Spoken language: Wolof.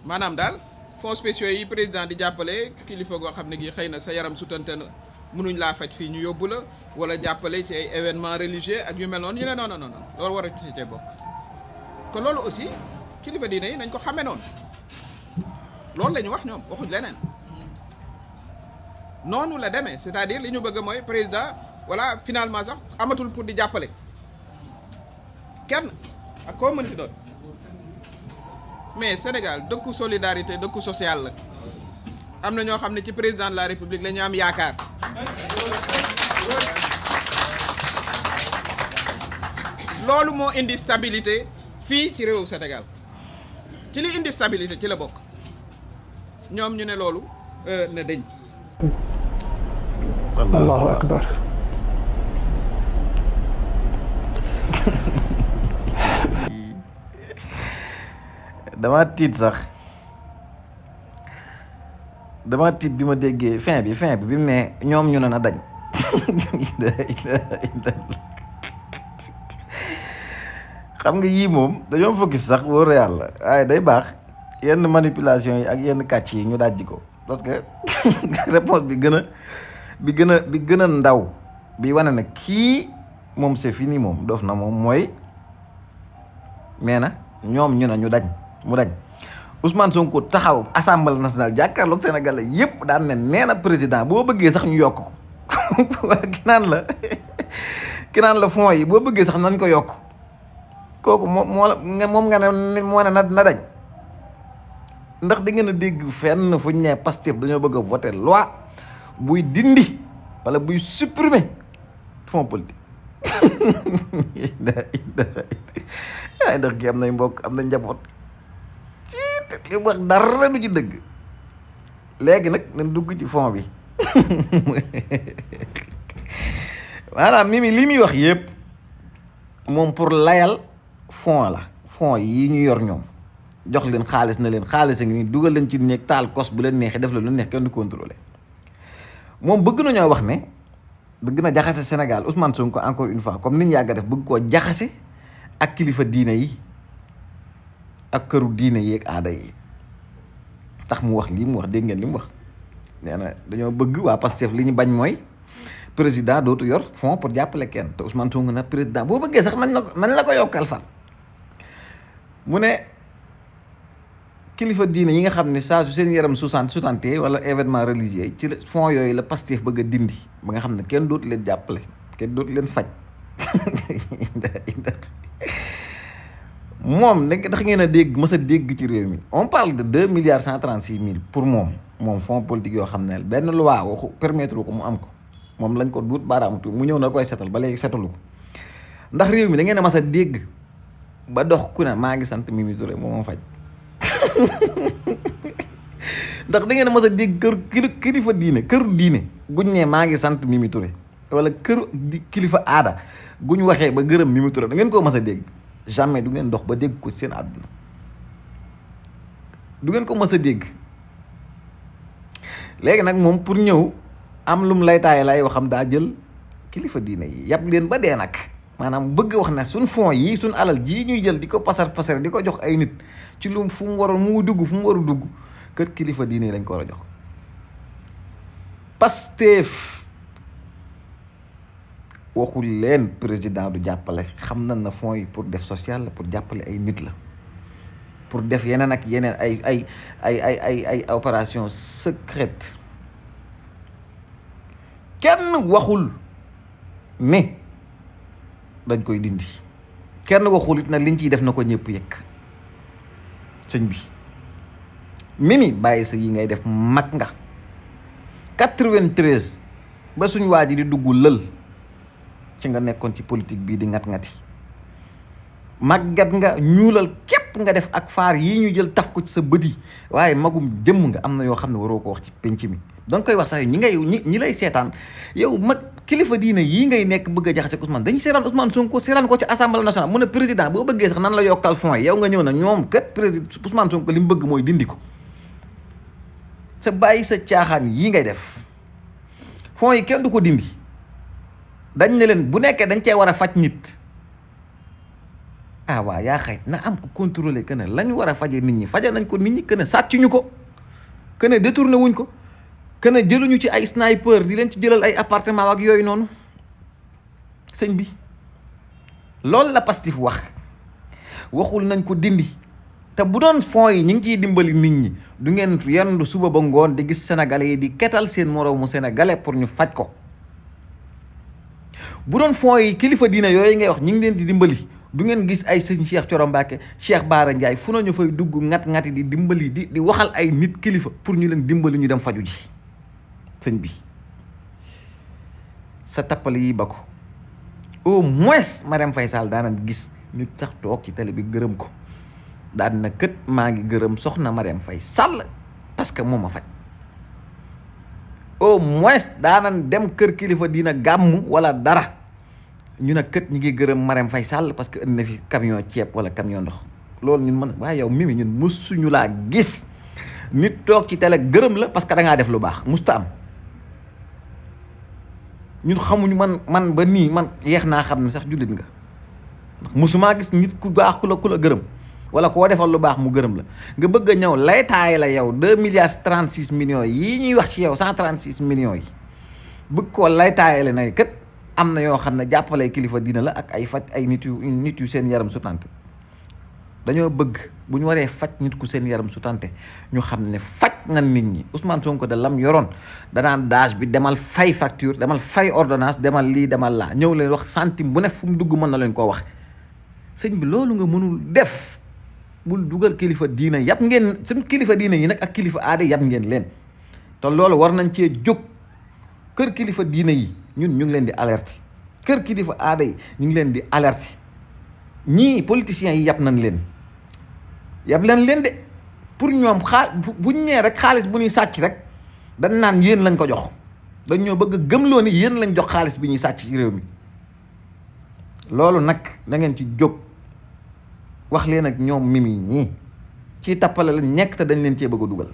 maanaam daal fonds spéciaux yi président di jàppale kilifa goo xam ne gi xëy na sa yaram sutante na mënuñ laa faj fii ñu yóbbu la wala jàppale ci ay événements religieux ak yu mel noonu ñu ne non non non loolu war a cee bokk kon loolu aussi kilifa diine yi nañ ko xamee noonu loolu la ñu wax ñoom waxuñ leneen noonu la demee c'est-à-dire li ñu bëgg mooy président voilà finalement sax amatul pour di jàppale kenn ak koo mën ci doon mais Sénégal dëkku solidarité dëkku social la am na ñoo xam ne ci président de la république la ñu am yaakaar loolu moo indi stabilité fii ci réewu Sénégal ci li indi stabilité ci la bokk ñoom ñu ne loolu na dëñ allahu akbar dama tiit sax dama tiit bi ma déggee fin bi mu ne ñoom ñu ne na dañ xam nga yii moom dañoo focus sax wóor yàlla waaye day baax yenn manipulation yi ak yenn kàcc yi ñu dajji ko parce que réponse bi gën a ndaw bi wane na kii moom c'est fini moom doof na moom mooy nee na ñoom ñu ne ñu dañ mu dañ Ousmane Sonko taxaw assemblée nationale jàkkaarloog Sénégalais yépp daan ne nee na président boo bëggee sax ñu yokk ko ki naan la fonds yi boo bëggee sax nañ ko yokk kooku moom nga ne moo ne na dañ ndax da ngeen a dégg fenn fu ñu ne Pastef dañoo bëgg a voter loi buy dindi wala buy supprimer fonds politique ay ndax ki am nay mbokk am na njaboot ci li wax dara du ci dëgg léegi nag nañ dugg ci fond bi maanaam Mimi li muy wax yëpp moom pour layal fond la fond yi ñu yor ñoom jox leen xaalis na leen xaalis a ngi nii dugal leen ci néeg taal kos bu leen neexee def la lu neex kenn du contrôler moom bëgg nañoo wax ne bëgg na jaxase Sénégal Ousmane Sonko encore une fois comme ni ñu yàgg a def bëgg koo jaxase ak kilifa diine yi ak këru diine yi ak aada yi tax mu wax lii mu wax dégg ngeen li mu wax nee na dañoo bëgg waa Pastef li ñu bañ mooy président dootu yor fonds pour jàppale kenn te Ousmane Sonko na président boo bëggee sax nañ la ko yokkal fan mu ne kilifa diine yi nga xam ne saa su seen yaram sutante wala événement religieux ci fonds yooyu la Pastef bëgg a dindi ba nga xam ne kenn dootu leen jàppale kenn dootu leen faj moom ndax ngeen a dégg mës a dégg ci réew mi on parle de 2,136 milliards pour moom fonds politique yoo xam ne benn loi waxu permettre ko mu am ko moom lañ ko duut baaraamu tuuti mu ñëw na koy setal ba léegi setalu ko ndax réew mi da ngeen a mës a dégg ba dox ku ne maa ngi sant Mimi Touré moom faj ndax da ngeen a mës a dégg kilifa diine këru diine guñ ne maa ngi sant Mimi Touré wala këru kilifa aada guñ waxee ba gërëm Mimi Touré da ngeen koo mës a dégg jamais du ngeen dox ba dégg ko seen àdduna du ngeen ko mës a dégg léegi nag moom pour ñëw am lum laytaay lay waxam daa jël kilifa diine yi yàpp leen ba dee nag maanaam bëgg wax ne suñ fonds yi suñ alal jii ñuy jël di ko pasar di ko jox ay nit ci lu fu mu waroon mu dugg fu mu war a dugg kër kilifa diine yi lañ ko war a jox Pastef waxul leen président du jàppale xam nañ na fonds yi pour def social la pour jàppale ay nit la pour def yeneen ak yeneen ay opération secrète kenn waxul ne dañ koy dindi kenn waxul it na liñ ciy def na ko ñëpp yëg sëñ bi Mimi bàyyi sa yi ngay def mag nga 93 ba suñ waa ji di dugg lël ci nga nekkoon ci politique bii di ngat-ngati màggat nga ñuulal képp nga def ak faar yi ñu jël taf ko ci sa bët yi waaye magum jëmm nga am na yoo xam ne waroo ko wax ci penc mi danga koy wax sax ñi lay seetaan yow mag kilifa diine yii ngay nekk bëgg a jaxase Ousmane dañuy seetaan Ousmane Sonko seetaan ko ci assemblée nationale mu ne président boo bëggee sax nan la yokkal fonds yow nga ñëw na ñoom kat président Ousmane Sonko li mu bëgg mooy dindi ko sa bàyyi sa caaxaan yii ngay def fonds yi kenn du ko dindi dañ ne leen bu nekkee dañ cee war a faj nit ah waa yaa xay na am ko contrôler que ne la ñu war a faje nit ñi faje nañ ko nit ñi que ne sàccuñu ko que ne détourné wuñ ko que ne jëluñu ci ay sniper di leen ci jëlal ay appartement ak yooyu noonu sëñ bi loolu la Pastef wax waxul nañ ko dindi te bu doon fonds yi ñu ngi ciy dimbali nit ñi du ngeen yendu suba ba ngoon di gis sénégalais yi di ketal seen moroomu sénégalais pour ñu faj ko bu doon fonds yi kilifa diina yooyu ngay wax ñu ngi leen di dimbali du ngeen gis ay sëñ Cheikh Thioro Mbacké Cheikh Bara Ndiaye fu nañu fay dugg ngat-ngati di dimbali di waxal ay nit kilifa pour ñu leen dimbali ñu dem faju ji sëñ bi sa tappale yi ba ko au moins Marème Faye Sall daanam gis nit sax toog ci télé bi gërëm ko daan na kët maa ngi gërëm soxna Marème Faye Sall parce que moo ma faj au moins daanan dem kër kilifa dina gàmm wala dara ñu ne kët ñi ngi gërëm Marème Faye Sall parce que indi na fi camion ceeb wala camion ndox loolu ñun mën waaye yow Mimi ñun musuñu laa gis nit toog ci télé gërëm la parce que da ngaa def lu baax musta am ñun xamuñu man ba nii man yeex naa xam ne sax jullit nga musumaa gis nit ku baax ku la gërëm wala koo defal lu baax mu gërëm la nga bëgg a ñëw laytaay la yow 2 milliards 36 millions yi ñuy wax ci yow 136 millions yi bëgg koo laytaay la ne kat am na yoo xam ne jàppale kilifa diina la ak ay faj ay nit yu seen yaram su tante dañoo bëgg bu ñu waree faj nit ku seen yaram su tante ñu xam ne faj na nit ñi Ousmane Sonko de lam yoroon danaan daaj bi demal fay facture demal fay ordonnance demal lii demal laa ñëw leen wax centime bu ne fu mu dugg mën na leen koo wax sëñ bi loolu nga mënul def bul dugal kilifa diina yàpp ngeen suñ kilifa diina yi nag ak kilifa aada yàpp ngeen leen te loolu war nañ cee jóg kër kilifa diina yi ñun ñu ngi leen di alerter kër kilifa aada yi ñu ngi leen di alerter ñii politiciens yi yàpp nañ leen yàpp leen de pour ñoom buñ ñee rek xaalis bu ñuy sàcc rek dañ naan yéen lañ ko jox dañ ñoo bëgg a gëmloo ni yéen lañ jox xaalis bi ñuy sàcc ci réew mi loolu nag da ngeen ci jóg wax leen ak ñoom Mimi ñii ci tappale lañ nekk te dañ leen cee bëgg a dugal